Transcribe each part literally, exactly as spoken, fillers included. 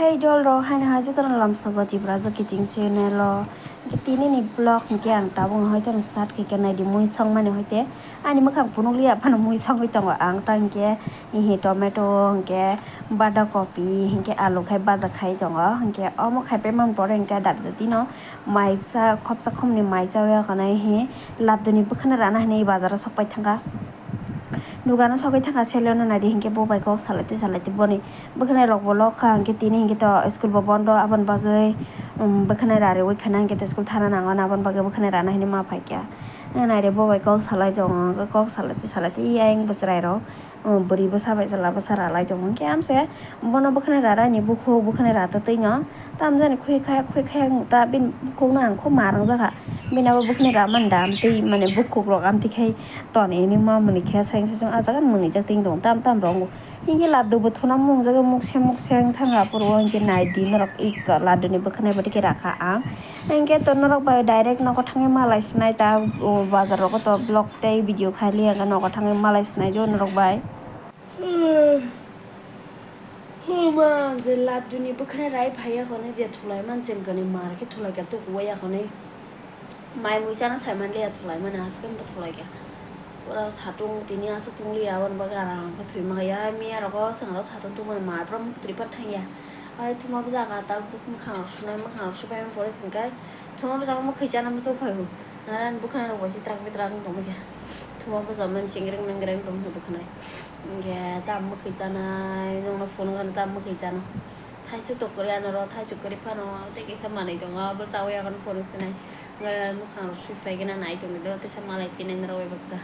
Tei dol rok haino hai jotono lamsogo Tiprasa kiting channel o. Hwnkhe tini ni vlog hwnkhe ang tabuk no hoite no start khaikha naidi muisong mani hoite ani mwkhang phunukliya phano muisogwi tongo ang ta hwnkhe hihi tomato hwnkhe bada kopi hwnkhe alu khai baja khai tongo hwnkhe omo khaipai mani pore hwnkhe dakti no maisa khopsa khopni maisa o yakanai hi laddu ni bwkhano rana hinwi bazar o sokpai thangkha. Dogano sogwi thangkha, seleno naidi hinkhe bo bai kok salai twi salai twi boni bwkhanai rok bo lok kha, hinkhe tini hinkhe to school bo bondo, aboni bagwi, um, bwkhanai rariwi khana hinkhe to school thana nango, aboni bagwi bwkhanai rana hinwi ma phaikha. Naidi bo bai kok salai tongo, kok salai twi salai twi ayang bwchwrai rok, um, bwrwi bwsa bai chwla bwsa ralai tongo, hinkhe amse bono bwkhanai rarani bukhuk bwkhanai rata twi no. Tamjani khwi khaya khwi khaya ta bini bukhukno ang kho ma rwngjakha. Bini abo bukhukni rama dam tei mane bukhukrok amtwi khai ton ini ma mwnwi khe sayang sosong ah jaga mwnwijak tong tam tam rwngo. Hinkhe laddu bo thuna mwngjak mukse mukse wng thang aphuru o hinkhe naidi norok ik ladduni bwkhanai bo tei khe rakha ang. Hinkhe to norok bai direct nogo thangwi malai sinai ta o bazar rogo to vlog tei video khai liya nogo thangwi malai sinai do norok bai. Huma je ladduni bwkhwnai rai phaiya khonai je thulai man chengkani mar khe thulai ka tukuya khonai. Mai mui chana sai man liya thulai mani aswk bo thulai ka. Pura satung tini aswk tung liya aboni bagwi aram khe thwi maya miya rogo sengro satung tungmani mar pura muk tripar thangya. Ai thuma bwsa ka ta bwkhang rok sunai mwkhang rok supai pore hwnkhe thuma bwsa mwkhwi chana muchung phai o. Nana ni bwkhwnai rok bai se trak bitrak wng tongmani khe. Thuma bwsa mani chengreng mengreng tongmani bwkhwnai. Hinkhe tam mwkhwi chanai, nwngno phunukgwno tam mwkhwi chano. Thaichuk to kwrwi anoro, thaichuk kwrwi phano tei kisa manwi tongo, abo chawi akhorno phunuk sinai. Hinkhe mwkhang rok sui phai gana nai tongwi do, teisa malai pinai norok bai baksa.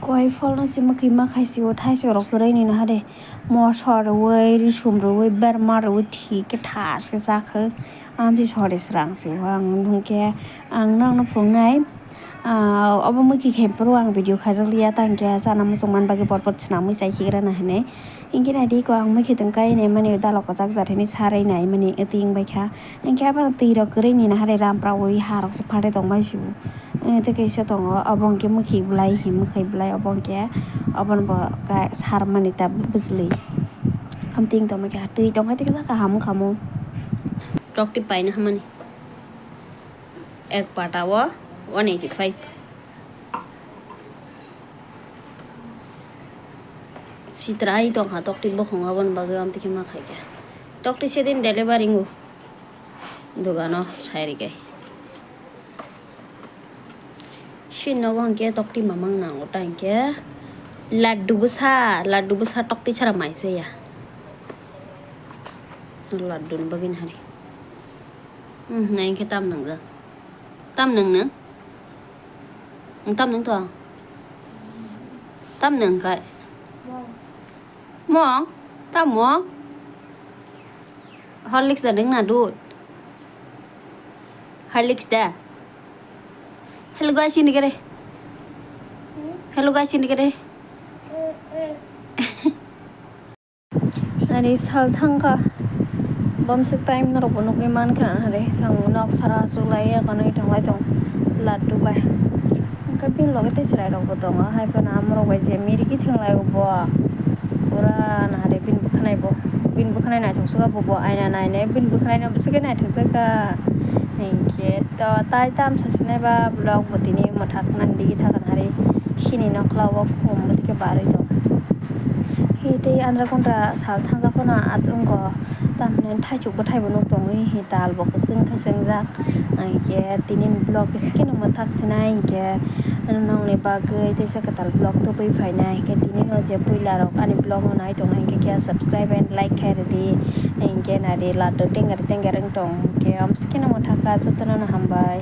Koi pholno se mwkhwi ma khai se o thaichuk rok kwrwi ni naha de. Moso rwui, risum rwui, berma rwui thik khe thas khe cha khe. Amtwi sori srang se o ang hinkhe ang nokno phunuknai. Ah, obo mwkhwi khe phuru ang video khajak liya, tang khe chana muchung man bagwi por por swnamwi chai khikrana hinwi. Hinkhe naidi ko ang mwkhwi tong kai hinwi mani dalok kwchak jat hinwi sarwi nai mani twi wng bai kha. Hinkhe abono twi rok kwrwi ni nahari ramprawi ha rok se phatwi tong bai sio. Eh, tei kaisa tongo obo hinkhe mwkhwi bwlai hi mwkhwi bwlai obo hinkhe obono bo ka sar mani ta bwchwlwi. Amtwi wng tong bai kha twi tong khe tei kisa kaham wng kha mo. Tokti paina hamani. Ek pata o one eighty five. Sitra ai tong ha tokti bokhong aboni bagwi amtwi khe ma khai khe. Tokti sedin delivery wngo dogano sai rwgwi. Sini nogo hinkhe tokti mamang nango ta hinkhe laddu bwsa, laddu bwsa tokti sara mai se ya. Laddu ni bagwi nahari. Hmm, nai hinkhe tam nwngjak. Tam nwng nwng? Nwng tam nwng tong? Tam nwng kai? Mong? Tam mong? Horlicks da nwng na dud? Horlicks da? Hello guys, ini kere. Hello guys, ini kere. Ani sal thangkha, bomswk time norokbo nukgwi mankha, hare thang nok sara achuk lai ya, kanwi thanglai tong laddu bai. Hwnkhe bini loge tei chwrairokbo tongo, hai phano amorok bai je mirigwi thanglai o bo. Pura nahare bini bwkhwnai bo, bini bwkhwnai naithok swkha bo, bo aina nainai bini bwkhwnai no bwswk khe naithok jakha. Hinkhe to tai tam sasinai ba vlog bo tini mwthak nang digi thakhan hari sini nokla o khum bwtwi khe barwi tong. Hi tei andra kundra sal thangkha phano at wngkha tamni thaichuk bwthai bo nuk tongwi hi tal bo kwchwng khe chwngjak. Hinkhe tini ni vlog skeno mwthak sinai hinkhe nokni bagwi teisa kwtal vlog tubui phainai hinkhe tini no je puila rok ani vlog no nai tongnai hinkhe khe subscribe and like khai rwdi. Hinkhe nari laddu tenger tenger wng tong hinkhe om skeno mwthakha jotono no hambai.